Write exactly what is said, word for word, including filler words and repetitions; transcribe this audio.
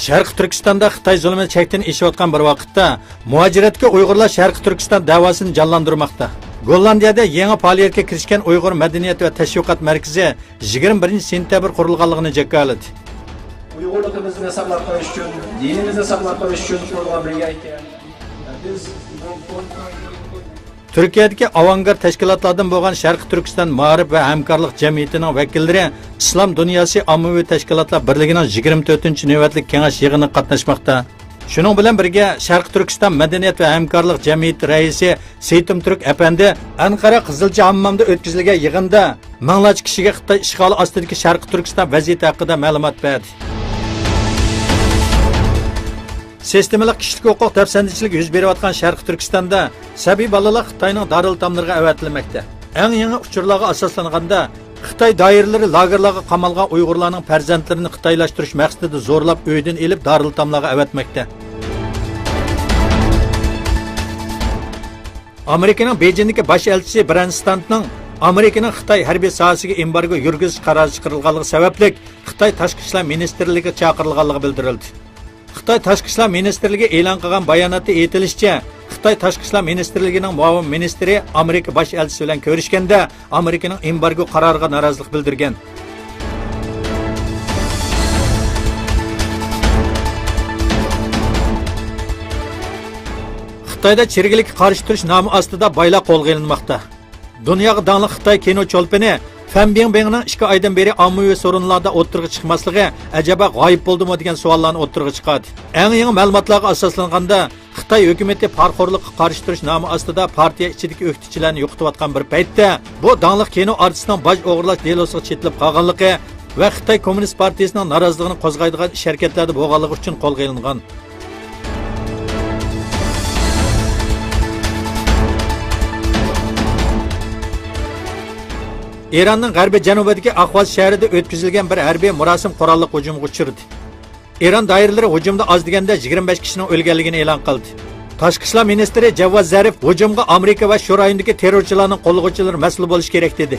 شەرقىي تۈركىستاندا خىتاي زۇلۇمى چەكتىن ئېشىۋاتقان بىر ۋاقىتتا، مۇھاجىرەتتىكى ئۇيغۇرلار شەرقىي تۈركىستان دەۋاسىنى جانلاندۇرماقتا. گوللاندىيەدە يېڭى پائالىيەتكە كىرىشكەن ئۇيغۇر مەدەنىيەت ۋە تەشۋىقات مەركىزى يىگىرمە بىرىنچى سېنتەبىر قۇرۇلغانلىقىنى جاكارلىدى. ئۇيغۇرلۇقىمىزنى ساقلاپ قېلىش ئۈچۈن، دىنىمىزنى ساقلاپ قېلىش ئۈچۈن قۇرۇلغان بىر يەكەن. بىز تۈركىيەدىكى ئاۋانگارت تەشكىلاتلاردىن بولغان شەرقىي تۈركىستان مائارىپ ۋە ھەمكارلىق جەمئىيىتىنىڭ ۋەكىللىرى ئىسلام دۇنياسى ئاممىۋى تەشكىلاتلار بىرلىكىنىڭ يىگىرمە تۆتىنچى نۆۋەتلىك كېڭەش يىغىنىغا قاتناشماقتا. شۇنىڭ بىلەن بىرگە، شەرقىي تۈركىستان مەدەنىيەت ۋە ھەمكارلىق جەمئىيىتى رەئىسى سېيتىم تۈرك ئەپەندى ئەنقەرە قىزىلچى ھاممامدا ئۆتكۈزۈلگەن يىغىندا مىڭلارچە كىشىگە خىتاي ئىشغالى ئاستىدىكى شەرقىي تۈركىستان ۋەزىيىتى ھەققىدە مەلۇمات بەردى. سىستېمىلىق كىشىلىك ھوقۇق دەپسەندىچىلىكى يۈز بېرىۋاتقان شەرقىي تۈركىستاندا سەبىي بالىلار خىتاينىڭ دارىلئېتاملىرىغا ئەۋەتىلمەكتە. ئەڭ يېڭى ئۇچۇرلارغا ئاساسلانغاندا، خىتاي دائىرىلىرى لاگېرلارغا قامالغان ئۇيغۇرلارنىڭ پەرزەنتلىرىنى خىتايلاشتۇرۇش مەقسىتىدە زورلاپ ئۆيدىن ئېلىپ دارىلئېتاملارغا ئەۋەتمەكتە. ئامېرىكىنىڭ بېيجىڭدىكى باش ئەلچىسى برەنستانتنىڭ ئامېرىكىنىڭ خىتاي ھەربىي ساھەسىگە ئېمبارگو يۈرگۈزۈش قارارى چىقىرىلغانلىقى سەۋەبلىك خىتاي تاشقى ئىشلار مىنىستىرلىكىگە چاقىرىلغانلىقى بىلدۈرۈلدى. خىتاي تاشقى ئىشلار مىنىستىرلىكى ئېلان قىلغان باياناتتا ئېيتىلىشىچە، خىتاي تاشقى ئىشلار مىنىستىرلىكىنىڭ مۇئاۋىن مىنىستىرى ئامېرىكا باش ئەلچىسى بىلەن كۆرۈشكەندە، ئامېرىكىنىڭ ئېمبارگو قارارىغا نارازىلىق بىلدۈرگەن. خىتايدا چىرىكلىككە قارشى تۇرۇش نامى ئاستىدا بايلار قولغا ئېلىنماقتا. دۇنياغا داڭلىق خىتاي كىنو چولپىنى فەن بىڭبىڭنىڭ ئىككى ئايدىن بېرى ئاممىۋى سورۇنلاردا ئوتتۇرىغا چىقماسلىقى ئەجەبا غايىب بولدىمۇ دېگەن سوئاللارنى ئوتتۇرىغا چىقاردى. ئەڭ يېڭى مەلۇماتلارغا ئاساسلانغاندا، خىتاي ھۆكۈمىتى پارىخورلۇققا قارشى تۇرۇش نامى ئاستىدا پارتىيە ئىچىدىكى ئۆكتىچىلەرنى يوقىتىۋاتقان بىر پەيتتە، بۇ داڭلىق كىنو ئارتىسىنىڭ باج ئوغرىلاش دېلوسىغا چېتىلىپ قالغانلىقى ۋە خىتاي كوممۇنىست پارتىيىسىنىڭ نارازىلىقىنى قوزغايدىغان ئىش-ھەرىكەتلەردە بولغانلىقى ئۈچۈن قولغا ئېلىنغان. ئىراننىڭ غەربىي جەنۇبىدىكى ئاھۋاز شەھىرىدە ئۆتكۈزۈلگەن بىر ھەربىي مۇراسىم قوراللىق ھۇجۇمغا ئۇچرىدى. ئىران دائىرىلىرى ھۇجۇمدا ئاز دېگەندە يىگىرمە بەش كىشىنىڭ ئۆلگەنلىكىنى ئېلان قىلدى. تاشقى ئىشلار مىنىستىرى جاۋۋاد زەرىف ھۇجۇمغا ئامېرىكا ۋە شۇ رايوندىكى تېررورچىلارنىڭ قوللىغۇچىلىرى مەسئۇل بولۇشى كېرەك، دېدى.